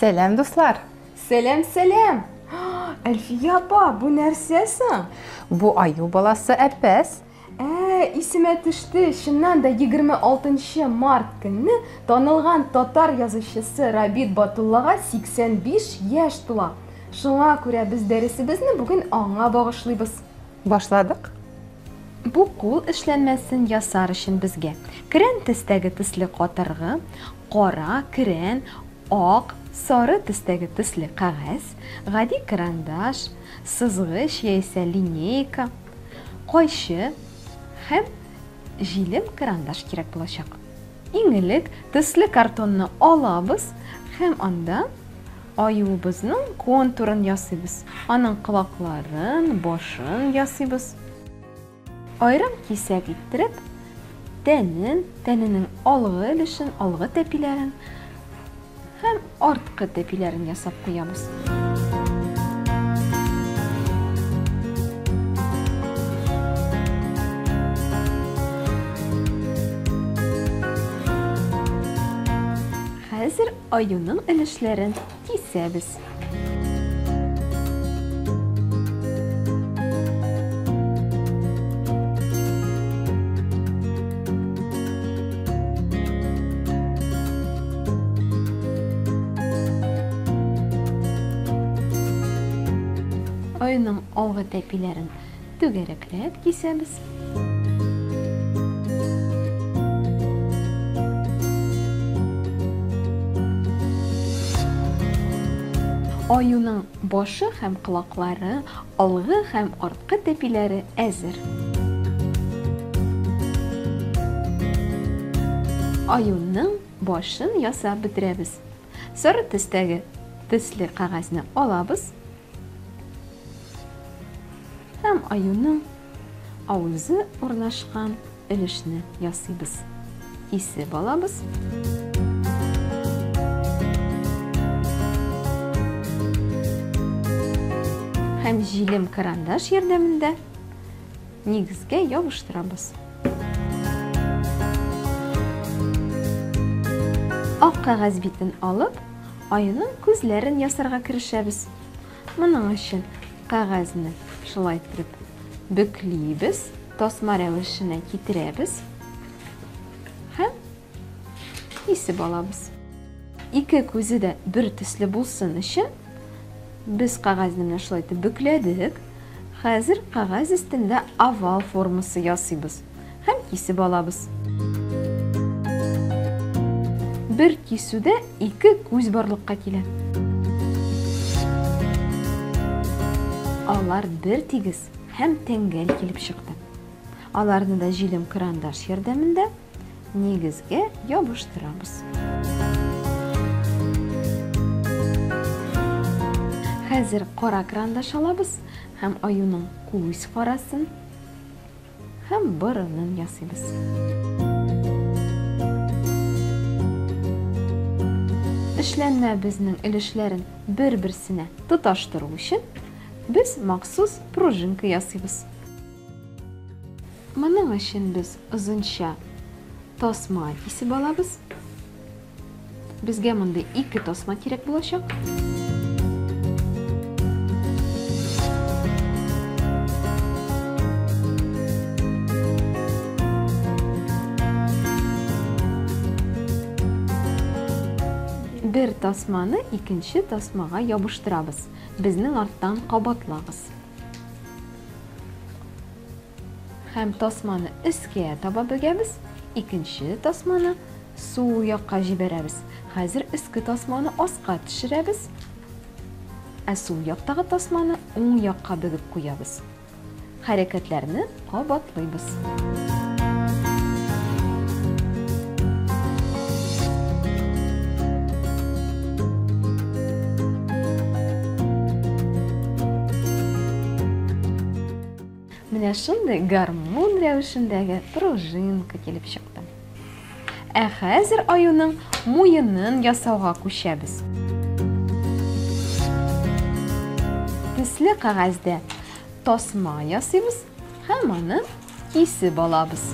Сәлам, дуслар! Сәлам, сәлам! Әлфия апа, бу нәрсә соң? Бу аю баласы Әпәс. Ә, исемә төште, чыннан да 26 март көнне танылган татар язучысы Рабит Батуллага 85 яшь тула. Шуңа күрә без дәресебезне бүген аңа багышлыйбыз. Башладык. Бу кул эшләнмәсен ясар өчен безгә керән төстәге төсле катыргы, кара, керән, ак, сары төстәге төсле кәгазь, гади карандаш, сызгыч яисә линейка, кайчы һәм җилем карандаш кирәк булачак. Иң элек төсле картонны алабыз һәм анда аюыбызның контурын ясыйбыз. Аның колакларын, башын ясыйбыз. Аерым кисәк иттереп, тәнен, тәненең алгы өлешен, алгы тәпиләрен һәм арткы тәпиләрен ясап куябыз. Хәзер аюның өлешләрен кисәбез. Аюның алгы тәпиләрен түгәрәкләп кисәбез. Аюның башы һәм колаклары, алгы һәм арткы тәпиләре әзер. Аюның башын ясап бетерәбез. Сары төстәге төсле кәгазьне алабыз һәм аюның авызы урнашкан өлешне ясыйбыз. Кисеп алабыз. Һәм җилем карандаш ярдәмендә нигезгә ябыштырабыз. Ак кәгазь битен алып, аюның күзләрен ясарга керешәбез. Моның өчен кәгазьне шулай иттереп бөклибез, тасма рәвешенә китерәбез һәм кисеп алабыз. Ике күзе дә бер төсле булсын өчен без кәгазьне менә шулай итеп бөкләдек. Хәзер кәгазь өстендә овал формасы ясыйбыз һәм кисеп алабыз. Бер кисүдә ике күз барлыкка килә. Алар бер тигез һәм тәңгәл килеп чыкты. Аларны да җилем карандаш ярдәмендә нигезгә ябыштырабыз. Хәзер кара карандаш алабыз һәм аюның күз карасын һәм борынын ясыйбыз. Эшләнмәбезнең өлешләрен бер-берсенә тоташтыру өчен без махсус пружинка ясыйбыз. Моның өчен без озынча тасма кисеп алабыз. Безгә мондый ике тасма кирәк булачак. Бер тасманы икенче тасмага ябыштырабыз. Безнең арттан кабатлагыз. Һәм тасманы өскә таба бөгәбез, икенче тасманы сул якка җибәрәбез. Хәзер өске тасманы аска төшерәбез, ә сул яктагы тасманы уң якка бөгеп куябыз. Хәрәкәтләрне кабатлыйбыз. Менә шундый гармун рәвешендәге пружинка килеп чыкты. Ә хәзер аюның муенын ясауга күчәбез. Төсле кәгазьдә тасма ясыйбыз һәм аны кисеп алабыз.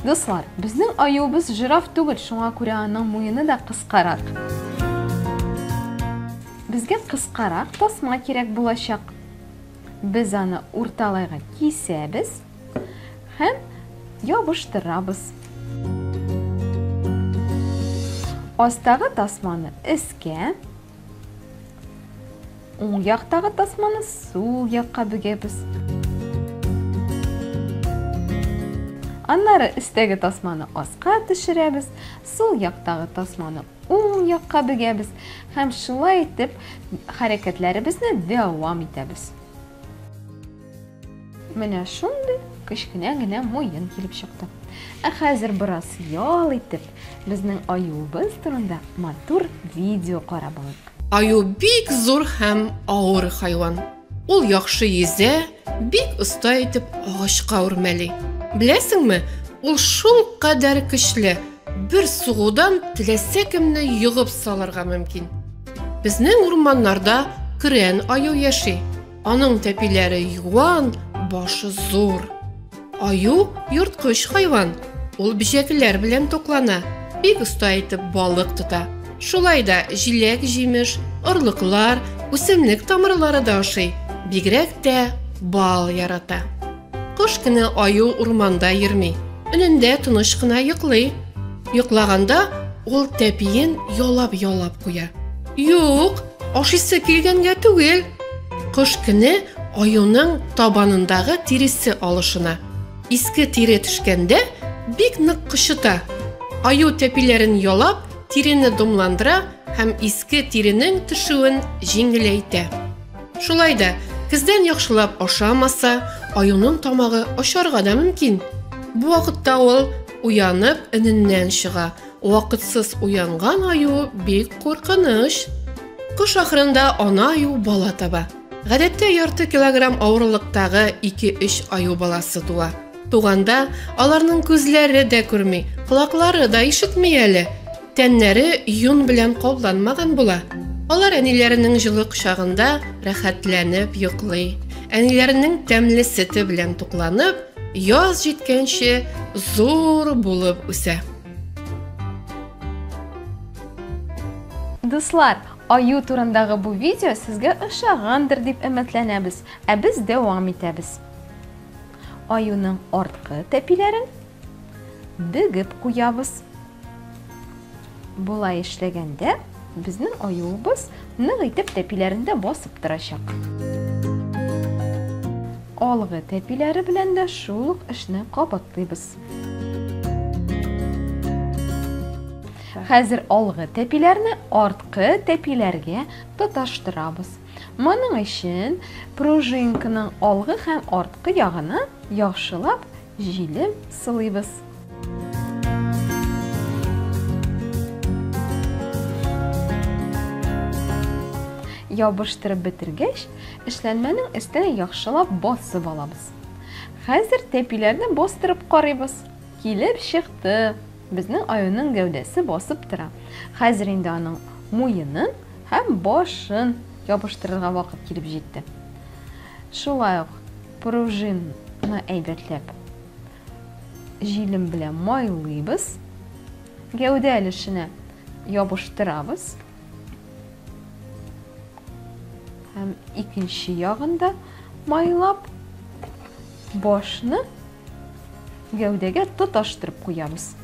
Дуслар, безнең аюыбыз жираф түгел, шуңа күрә аның муены да кыскарак. Безгә кыскарак тасма кирәк булачак. Без аны урталайга кисәбез һәм ябыштырабыз. Астагы тасманы өскә, уң яктагы тасманы сул якка бөгәбез. Аннары өстәге тасманы аска төшерәбез, сул яктагы тасманы уң якка бөгәбез һәм шулай итеп хәрәкәтләребезне дәвам итәбез. Менә шундый кечкенә генә муен килеп чыкты. Ә хәзер бераз ял итеп, безнең аюыбыз турында матур видео карап алыйк. Аю бик зур һәм авыр хайван. Ул яхшы йөзә, бик оста итеп агачка үрмәли. Беләсеңме, ул шул кадәр көчле, бер сугудан теләсә кемне йогып салырга мөмкин. Безнең урманнарда көрән аю яши. Аның тәпиләре юан, башы зур. Аю йорткыч хайван. Ул бөҗәкләр белән туклана, бик оста итеп балык тота. Шулай да җиләк-җимеш, орлыклар, үсемлек тамырлары да ашый. Бигрәк тә бал ярата. Кыш көне аю урманда йөрми. Өнендә тыныч кына йоклый. Йоклаганда ул тәпиен ялап-ялап куя. Юк, ашыйсы килгәнгә түгел. Кыш көне аюның табанындагы тиресе алышына. Иске тире төшкәндә бик нык кычыта. Аю тәпиләрен ялап, тирене дымландыра һәм иске тиренең төшүен җиңеләйтә. Шулай да, көздән яхшылап ашамаса, аюның тамагы ачарга да мөмкин. Бу вакытта ул уянып өненнән чыга. Вакытсыз уянган аю бик куркыныч. Кыш ахырында ана аю бала таба. Гадәттә ярты килограмм авырлыктагы 2-3 аю баласы туа. Туганда аларның күзләре дә күрми, колаклары да ишетми әле. Тәннәре йон белән капланмаган була. Алар әниләренең җылы кочагында рәхәтләнеп йоклый. Әниләренең тәмле сөте белән тукланып, яз җиткәнче зур булып үсә. Дуслар, аю турындагы бу видео сезгә ошагандыр дип өметләнәбез, ә без дәвам итәбез. Аюның арткы тәпиләрен бөгеп куябыз. Болай эшләгәндә безнең аюыбыз нык итеп тәпиләрендә басып торачак. Алгы тәпиләре белән дә шул ук эшне кабатлыйбыз. Хәзер алгы тәпиләрне арткы тәпиләргә тоташтырабыз. Моның өчен пружинканың алгы һәм арткы ягына яхшылап җилем сылыйбыз. Ябыштырып бетергәч, эшләнмәнең өстенә яхшылап басып алабыз. Хәзер тәпиләрне бастырып карыйбыз. Килеп чыкты. Безнең аюның гәүдәсе басып тора. Хәзер инде аның муенын һәм башын ябыштырырга вакыт килеп җитте. Шулай ук пружинны әйбәтләп җилем белән майлыйбыз. Гәүдә өлешенә ябыштырабыз. Һәм икенче ягын да майлап, башны гәүдәгә тоташтырып куябыз.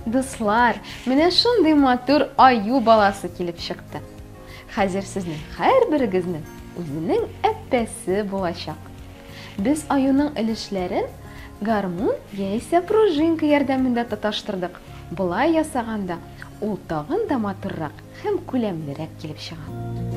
Дуслар, менә шундый матур аю баласы килеп чыкты. Хәзер сезнең һәрберегезнең үзенең әппәсе булачак. Без аюның өлешләрен гармун яисә пружинка ярдәмендә тоташтырдык. Болай ясаганда ул тагын да матуррак һәм күләмлерәк килеп чыга.